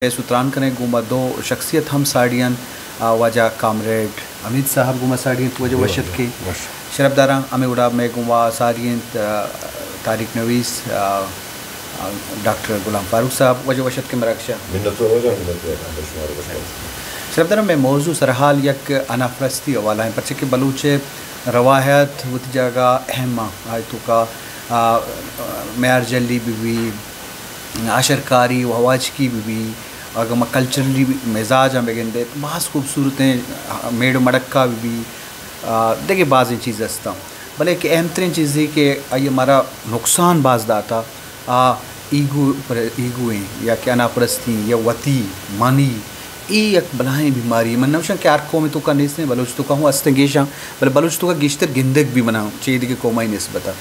پیسو تران کنیں، گوں ما دو شخصیت ہم ساڑی انت، آ، واجہ کامریڈ حمید صاحب گوں ما ساڑی انت، واجہ وش اتکے۔ شرپداراں، ہمے وڑا مئے گوں وا ساڑی انت، آ، تاریخ نویس، آ، آ، ڈاکٹر غلام فاروق صاحب، واجہ وش اتکے مراگشا۔ منت وار واجہ، منت وار، شمارا وش اتکے۔ شرپداراں، مئے موضوع سرحال یک انا پرستی حوالہ ہیں، پرچہ کہ بلوچ روایت وتی جاگہ اہم آں، آئی توکا، آ، میار جلی بہ بی، اشرکاری و ہواچکی بہ بی، اگاں ما کلچرلی مزاجاں بگندیں، باز خوبصورتیں میڑ و مڑکا بہ بی، آ، دگہ بازیں چیز ہستاں۔ بلے کہ اہم ترین چیزے کہ آئی مارا نقصان باز داتا، آ ایگو پر-، ایگو ایں یا کہ انا پرستی یا وتی، منی، اے یک بلاہیں بیماری۔ من نہ گوشاں کہ ہر قوم توکا نیست ایں، بلوچ توکا ہوں ہستیں گیشاں، بلے بلوچ توکا گیشتر گندگ بی منا چہ ایدگہ قومانی نسبتا۔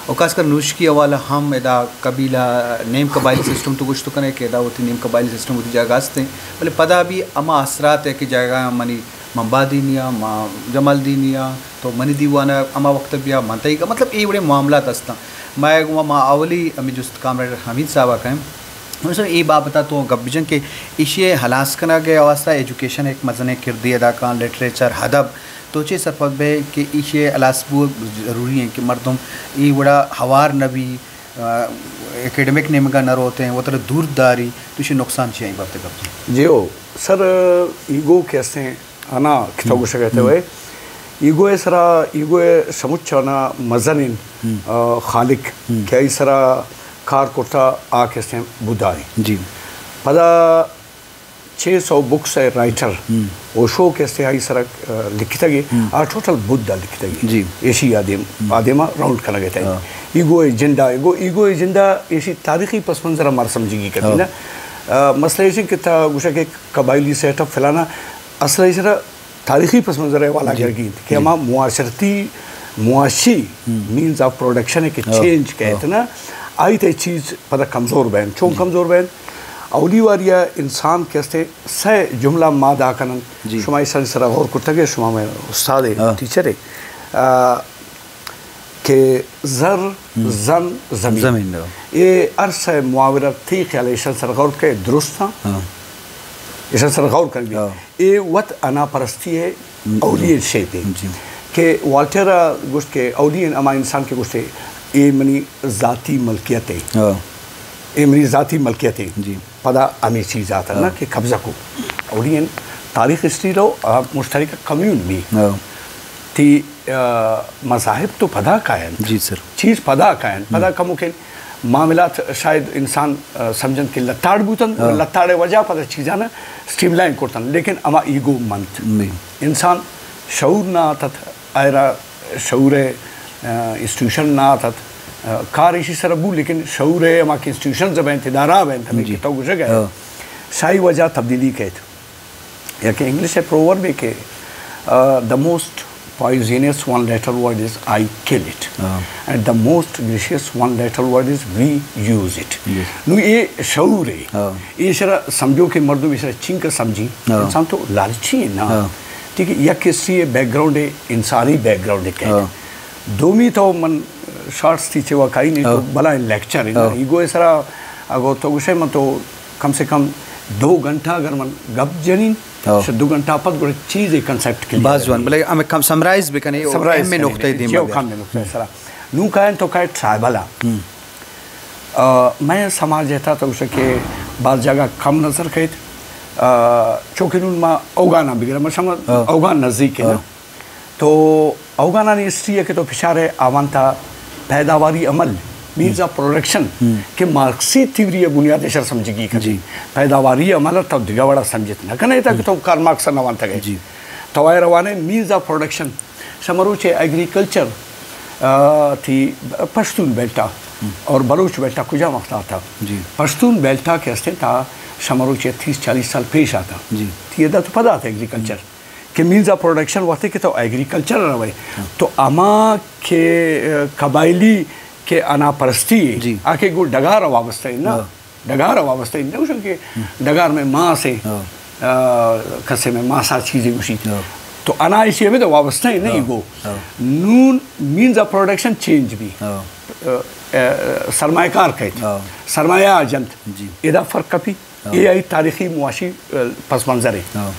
و خاص کر نوشکی حوالہ ہم ادا قبیلہ، نیم قبائلی سسٹم تو گوشت کنے کہ ادا وتی نیم قبائلی سسٹم وتی جاگہ ہستیں، بلے پدا بھی ہما اثرات ہے کہ جاگہ منی من بادینی آں، ما جمال دینی آں، تو منی دیوان ء ہما وقت بیا، من تئی، مطلب، اے وڑیں معاملات ہستاں۔ ما گوں ما اولی ہمے جست کامریڈ حمید صاحب ء کئیں۔ مثلاً اے بابت ء تو گپ بجن کہ ایشی ء ہلاس کنگ ء واسطہ ایجوکیشن ایک مزنیں کردے ادا کن، لٹریچر، ادب، تو چے سرپد بئے کہ ایشی ء ہلاس بوگ ضروری ہیں کہ مردم اے وڑا ہوار نہ بی، آ، اکیڈمک نیمگا نہ روتیں، وترا دور داری، تو ایشی نقصان چی ہیں، اے بابت ء گپ جن۔ جی ہو، سر، ایگو کہ ہستیں، انا کہ تو گوشگ ء ات ئے، ایگو ء سرا، ایگو ء سمچ انا مزنیں، آ، خالق کہ آئی سرا کار کرتا، آ کہ ہستیں بودھا ایں۔ جی۔ پدا چھ سو بکس ء رائٹر اوشو کہ ہستیں آئی سرا، آ، لکھتگ ئے، آ ٹوٹل بودھا لکھتگ ئے۔ جی۔ ایشی آ دیم، آ دیما راؤنڈ کنگ ء ات ئے۔ ایگو ء جنڈا، ایگو، ایگو ء جنڈا ایشی تاریخی پس منظر ء مار سمجھگی کپی نا۔ آ، مسئلہ ایش کہ تا گوشگ کہ قبائلی سیٹ اپ فلانا، اصل ء سرا تاریخی پس منظر ء حوالہ گرگی انت کہ ہما معاشرتی، معاشی مینز آف پروڈکشن ء کہ چینج کئیت نا، آئی تئی چیز پدا کمزور بین۔ چون کمزور بین؟ اولی واری ء انسان کہ ہستے سہ جملہ ما دا کنن، شما ایشانی سرا غور کرتگ ئے، شما مئے استاد ئے، ٹیچر ئے۔ آ، کہ زر، زن، زمین۔ زمین، ہاں۔ اے ہر سہ محاورہ تئی خیال ایشان سر غور کہ درست ہاں؟ ہاں۔ ایشان سر غور کن بی۔ ہاں۔ اے وت انا پرستی ء اولی شے پہ۔ جی۔ کہ والٹر ء گوشت کہ اولی ہما انسان کہ گوشت اے منی ذاتی ملکیت ہے۔ ہاں۔ اے منی ذاتی ملکیت ہے۔ جی۔ پدا ہمے چیز آتا نا کہ قبضہ کو۔ اولی ان تاریخ ہسٹری لو، آ، مشترکہ کمیون بی۔ ہاں۔ تی، آ، مذاہب تو پدا کائن۔ جی سر۔ چیز پدا کائن۔ پدا کموکیں معاملات شاید انسان، آ، سمجھن کہ لتاڑ بوتن، لتاڑ وجہ پدا چیزانا سٹریم لائن کرتن، لیکن ہما ایگو منت۔ جی۔ انسان شعور نہ آتت، آئرا شعور ء، آ، انسٹیٹیوشن نہ آتت، آ، کار ایشی سر بو، لیکن شعور ء ہما کہ انسٹیٹیوشن بینت، ادارہ بینت، ہمیں کہ تو گوشگ ہے۔ شاہی وجہ تبدیلی کہت۔ یا کہ انگلش ء پروورب ہے کہ، آ، "The most poisonous one letter word is I kill it, and the most gracious one letter word is we use it." نو یہ شعور ہے۔ یہ شرا سمجھو کہ مردم یہ شرا چنکا سمجھی۔ انسان تو لالچی ہے نا۔ ٹھیک ہے، یک ہسٹری ہے، بیک گراؤنڈ ہے، انسانی بیک گراؤنڈ ہے کہ۔ دومی تو من شارٹس تھی چوا کائی نہیں، تو بلا لیکچر ہے نا۔ ایگو ہے سرا، اگو تو گوشے من تو کم سے کم دو گھنٹہ اگر من گپ جنین، شاید دو گھنٹہ پد گوڑے چیز ایک کنسپٹ کلیئر باز جوان، بلے ہمیں کم سمرائز بکنے، او سمرائز اہم نقطہ دیم جی، او بیا۔ کم نقطہ سرا۔ نو کائن تو کائے ٹرائبل آ۔ آ، میں سماج ہے تا تو گوشے کہ بعض جگہ کم نظر کہت۔ آ، چونکہ نون ما اوگانا بگرے، ما شما اوگان نزدیک ہے نا۔ تو اوگانانی ہسٹری ہے کہ تو پشارے آوان تا پیداواری عمل، مینز آف پروڈکشن، کہ مارکسی تھیوری ہے بنیاد شر سمجھگی کن۔ جی۔ پیداواری عمل تو دگہ وڑا سمجھت نہ کنے تا کہ تو کارل مارکس نہ وانتا گئے۔ جی۔ تو اے روانے مینز آف پروڈکشن، شمروچ ایگریکلچر، آ، تھی پشتون بیلٹا اور بلوچ بیلٹا کجا وقت آتا؟ جی۔ پشتون بیلٹا کہ ہستے تا شمروچ تیس چالیس سال پیش آتا۔ جی۔ تھی ادا تو پدا آتا ایگریکلچر۔ کہ مینز آف پروڈکشن وقتی کہ تو ایگریکلچر روئے، تو اما کہ، آ، قبائلی کہ انا پرستی ہے، جی۔ آ کہ گو ڈگار وابستہ ہے نا۔ ڈگار وابستہ ہے، نہ گوشن کہ ڈگار میں ماس ہے، آ، کسے میں ماسا چیزیں گوشی۔ تو انا ایشی ہمیں تو وابستہ ہے، نہیں گو۔ نون مینز آف پروڈکشن چینج بی۔ آ، آ، سرمایہ کار کہت۔ سرمایہ آ جنت۔ جی۔ ادا فرق کپی۔ ہاں۔ اے آئی تاریخی معاشی، آ، پس منظر ہے۔ ہاں۔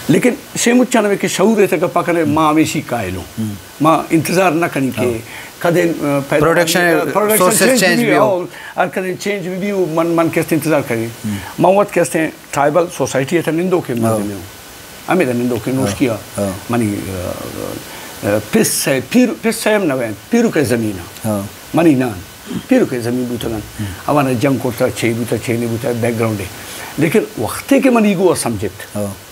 لیکن شے مچان ہمیں کہ شعور ہے تک پکنے، ما ہمیشی قائل ہوں۔ ہم۔ ما انتظار نہ کنی کہ ہاں۔ کدے، آ، پیدا پروڈکشن، آ، پروڈکشن سورسز چینج چینج بھی بھی ہو۔ ہو، ہر کدے چینج بھی بھی ہو، من، من کہتے انتظار کری۔ ہم۔ ما وقت کہتے ہیں ٹرائبل سوسائٹی ہے تھا نندو کے ہاں۔ مردم ہوں۔ ہمیں دا نندو کے نوش ہاں۔ کیا۔ ہاں۔ منی، آ، آ، پس ہے، پیر، پس ہے ہم نہ وین، پیرو کے زمین ہے۔ ہاں۔ منی نان، پیرو کے زمین بوتگن۔ ہم۔ اوانا جنگ کرتا، چے بوتا، چے نہیں بوتا، بیک گراؤنڈ ہے۔ لیکن وقتے کہ من ایگو سمجھت۔ ہاں۔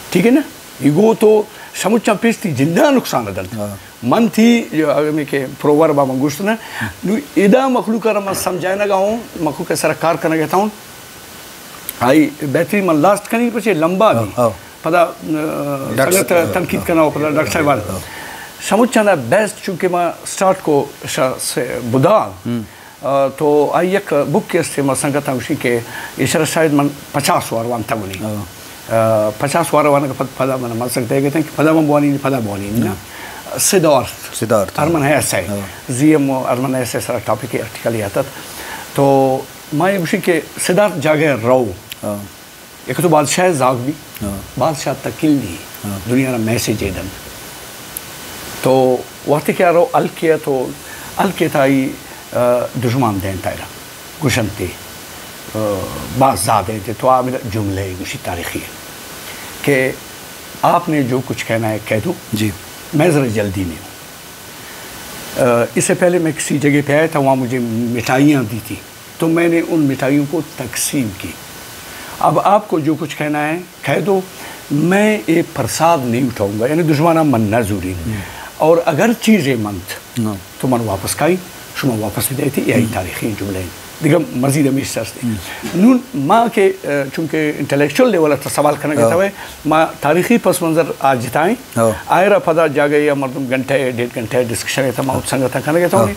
ٹھیک ہے نا؟ ایگو تو شمچاں پیش تھی جندہ نقصان دنت۔ ہاں۔ من تھی، ہمیں کہ پروور با من گوشت نا، نو ادا مخلوق را من سمجھائے نہ گا ہوں، مخلوق سر کار کرنے گتا ہوں۔ آئی بہترین من لاسٹ کنی پچے لمبا بھی۔ ہاں، ہاں۔ پدا، آ، ڈاکٹر سنگت صاحب، تنقید ہاں۔ کرنا ہو، پدا ڈاکٹر صاحب والا۔ ہاں۔ شمچانا بیسٹ چونکہ ما سٹارٹ کو ش-، سے بدا، ہم۔ آ، تو آئی یک بک کے استے ما سنگت ہم شی کہ ایشرا شاید من پچاس وار وانتا گنی۔ ہاں۔ آ، پچاس وار وانا پد-، پدا من، من سنگت ہے کہ پدا من بوانی، پدا بوانی نا۔ ہاں۔ سدھارتھ۔ سدھارتھ، ہر ہاں۔ من ہے ایسا ہے۔ ہاں۔ زی ایم او ہر من ایسا سرا ٹاپک آرٹیکل یاتت۔ تو ما یہ گوشی کہ سدھارتھ جاگہ رو۔ ہاں۔ یک تو بادشاہ زاگ بھی، ہاں۔ بادشاہ تکل دی، ہاں۔ دنیا را میسج دن۔ تو وقتی کہ آرو الکے تو الکے تائی، آ، دشمن دین تائرا گوشنتے، آ، باز زیادہ تے تو آ میرا جملہ ہے گوشی تاریخی ہے کہ آپ نے جو کچھ کہنا ہے کہہ دو، جی۔ میں ذرا جلدی میں ہوں۔ آ، اس سے پہلے میں کسی جگہ پہ آیا تھا، وہاں مجھے مٹھائیاں دی تھی۔ تو میں نے ان مٹھائیوں کو تقسیم کی۔ اب آپ کو جو کچھ کہنا ہے، کہہ دو، میں یہ پرساد نہیں اٹھاؤں گا، یعنی دشمن من نہ زوری۔ ہم۔ اور اگر چیزیں منت، ہاں۔ تو من واپس کائی، شما واپس بھی دیتی، یہی ہم۔ تاریخی جملے ہیں۔ دیگه مزید ہمیش است۔ ہم۔ نون ما کہ، آ، چونکہ انٹلیکچوئل لیول تا سوال کرنے ہاں۔ گتا ہے، ما تاریخی پس منظر آج جتائیں، ہاں۔ آئرا پدا جاگہ یا مردم گھنٹہ، ڈیڑھ گھنٹہ ڈسکشن ہے تا ما ہاں۔ اتسنگتا کرنے گتا ہاں۔ ہوں۔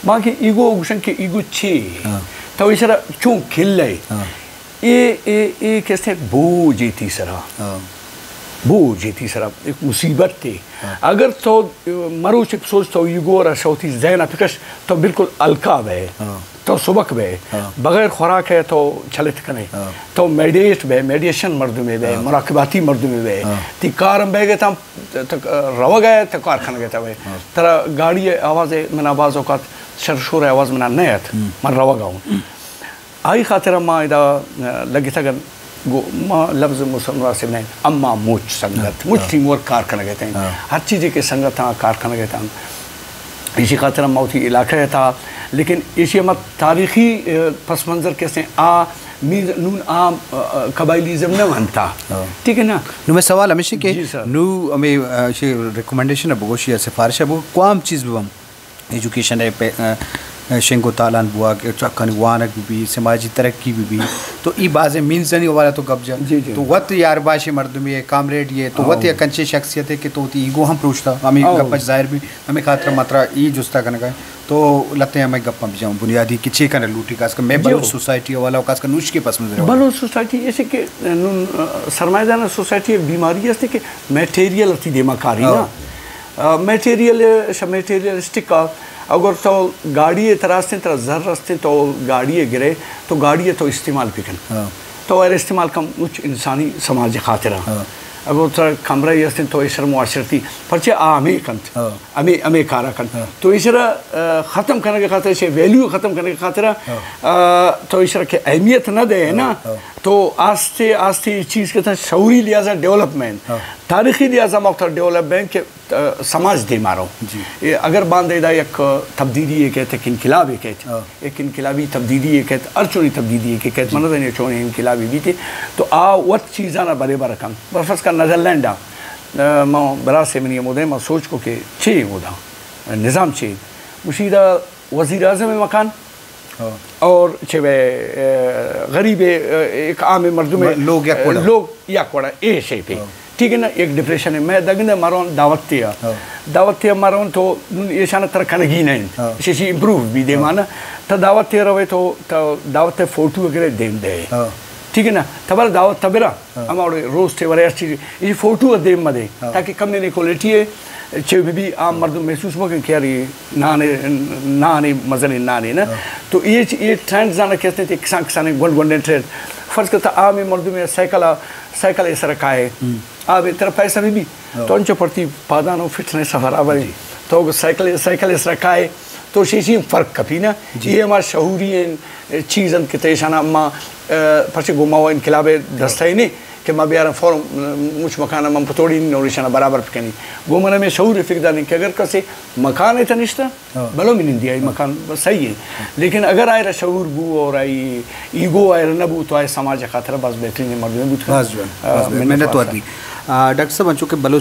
ما کہ ایگو گوشن کہ ایگو چی؟ ہاں۔ تو ایشرا چون کھل ہے؟ ہاں۔ اے، اے، اے کسے بوجھ ہے تیسرا۔ ہاں۔ بوجھ ہے تیسرا، ایک مصیبت ہے۔ ہاں۔ اگر تو مروچ سوچ تو ایگو را شوتی ذہن پکش تو بالکل ہلکا بے۔ ہاں۔ تو سبک بے۔ ہاں۔ بغیر خوراک ہے تو چلت کنے۔ ہاں۔ تو میڈیٹ بے، میڈیشن مردمے بے، ہاں۔ مراقباتی مردمے بے۔ ہاں۔ تی کارم بے گے تم ت-، ت-، روگ ءَ تو کار کنگ ءَ تو ئے۔ ہاں۔ ترا گاڑی ءِ آواز ءَ منا بعض اوقات شر شور ءِ آواز منا نہ ات۔ ہم۔ من روگ ءَ اوں۔ آئی خاطر ءَ ما ادا، آ، لگتگ اَن گو-، ما لفظ مس-، مناسب نہ اِنت، اما مچ سنگت، ہاں، مچ ہاں۔ ٹیم ورک کار کنگ ءَ اِنت۔ ہاں۔ ہر چیزے کہ سنگت آں کار کنگ ءَ اِنت۔ ایشی خاطر ءَ ما وتی علاقہ ءِ تھا، لیکن ایشی ءَ ما تاریخی، آ، پس منظر کہ است اِنت، آ میز-، نون آ، آ، قبائلیزم نہ ونتا۔ ہاں۔ ٹھیک ہے نا؟ نو مئے سوال ہمیش اِنت کہ جی سر۔ نو ہمے، آ، ایشی ریکمنڈیشن ءَ بگوش یا سفارش ءَ بگوش، کوام چیز بہ بنت، ایجوکیشن ءِ پہ-، آ، شنگ و تالان بوگ، چکانی وانگ بہ بی، سماجی ترقی بہ بی، تو ای بازیں مینزانی حوالہ تو گپ جا۔ جی، جی۔ تو وت یار باشیں مردمے ئے، کامریڈے ئے، تو ہاں۔ وت یک انچیں شخصیت ئے کہ تو وتی ایگو ہم پروشتا، ہمے ہاں۔ گپ اچ ظاہر بی، ہمے خاطر ءَ ما ترا ای جست ءَ کنگ ءَ ایں۔ تو لہتیں ہمے گپاں بجاں بنیادی کہ چے کنگ لوٹی، خاص کر مئے جی۔ بلوچ سوسائٹی ءِ حوالہ ءَ، خاص کر نوشکی ءِ پس منظر ءِ حوالہ ءَ۔ بلوچ سوسائٹی ایش اِنت کہ نون، آ، سرمایہ داراں سوسائٹی ءِ بیماری است کہ میٹیریل ءِ وتی دیما کاری ہاں۔ نا۔ آ، میٹیریل، شہ میٹیریلسٹک ءَ اگر تو گاڑی ءَ ترا است اِنت، ترا زر است اِنت، تو گاڑی ءَ گرے، تو گاڑی ءَ تو استعمال بکن۔ ہاں۔ تو ایر استعمال کن مچ انسانی سماج ءِ خاطر ءَ۔ ہاں۔ اگر ترا کمرہ ئے است اِنت، تو ایشرا معاشرتی، پرچہ آ ہمے کنت۔ ہاں۔ ہمے، ہمے کار ءَ کنت۔ ہاں۔ تو ایشرا، آ، ختم کنگ ءِ خاطر، ایشی ویلیو ختم کنگ ءِ خاطر ءَ، ہاں۔ آ، تو ایشرا کہ اہمیت نہ دے نا، ہاں، ہاں۔ تو آستے آستے اے چیز کہ تھا شعوری لحاظ ءَ ڈیولپمنٹ، ہاں۔ تاریخی لحاظ ءَ ما وت ڈیولپمنٹ کہ، آ، سماج دیما رو۔ جی۔ اے اگر باندے دا یک تبدیلی ئے کئیت، یک انقلابے کئیت، ہاں۔ یک انقلابی تبدیلی ئے کئیت، ہر چونیں تبدیلی ئے کہ کئیت، جی۔ من نزاناں چونیں انقلابے بیت، تو آ وت چیزاں ءَ برے بر کنت۔ بس فرض کن نیدرلینڈ ءَ، آ، ما براسے منی ہمودے ما سوچ کو کہ چے ہمودا نظام چے؟ گوشی دا وزیر اعظم ءِ مکان، ہاں۔ اور چہ وے، آ، غریب، آ، ایک عام مردم ءِ، م-، لوگ یک وڑا۔ لوگ یک وڑا، اے شے پہ۔ ہاں۔ ٹھیک ہے نا، ایک ڈپریشن ئے۔ مئے دگن ءَ مرون دعوت ءَ۔ ہاں۔ دعوت ءَ مرون تو نون ایشان ءَ ترا کنگی نہ اِنت۔ ہاں۔ ششی امپروو بی دیما نا۔ ہاں۔ تا دعوت ءَ روے تو، تا دعوت ءِ فوٹو ءَ گرے دیم دے۔ ہاں۔ ٹھیک ہے نا؟ تا بر دعوت تا برا۔ ہاں۔ ہما وڑے روسٹ ءَ ورے ہر چیز۔ اے فوٹو ءَ دیم مدے۔ ہاں۔ تاکہ کم نے کوالٹی ئے چے بی بی، عام مردم محسوس مکن کہ یار اے نانے، نانے، مزنیں نانے نا۔ تو اے چ-، اے ٹرینڈز آنا کہ ہستیں، کسان کسانیں گونڈ گونڈیں ٹرینڈ۔ فرض کر تا عام مردم سائیکل آ، سائیکل ءِ سرا کائے۔ آ بے ترا پیسہ بی بی۔ تو انچو پرتی پادان و فٹنس برابر ہے۔ تو اگر سائیکل، سائیکل ءِ سرا کائے تو شیشی فرق کپی نا۔ اے ہما شعوری ہیں چیز انت کہ تیشانا ما، آ، پرچے گو ما و انقلاب دستہ نے کہ ما بیارن فوراً مچ مکان من پتوڑی نوریشانا برابر بکنی۔ گو من ہمیں شعور فکر داریں کہ اگر کسے مکان ءِ تہ نشتہ، بلو من نندی آئی مکان صحیح ہے۔ لیکن اگر آئرا شعور بو اور آئی ایگو آئرا نہ بو تو آئے سماج خاطر بس بہترین مردم بوت۔ باز جوان، باز جوان۔ منت وار بی۔ آ، ڈاکٹر صاحب، انچو کہ بلوچ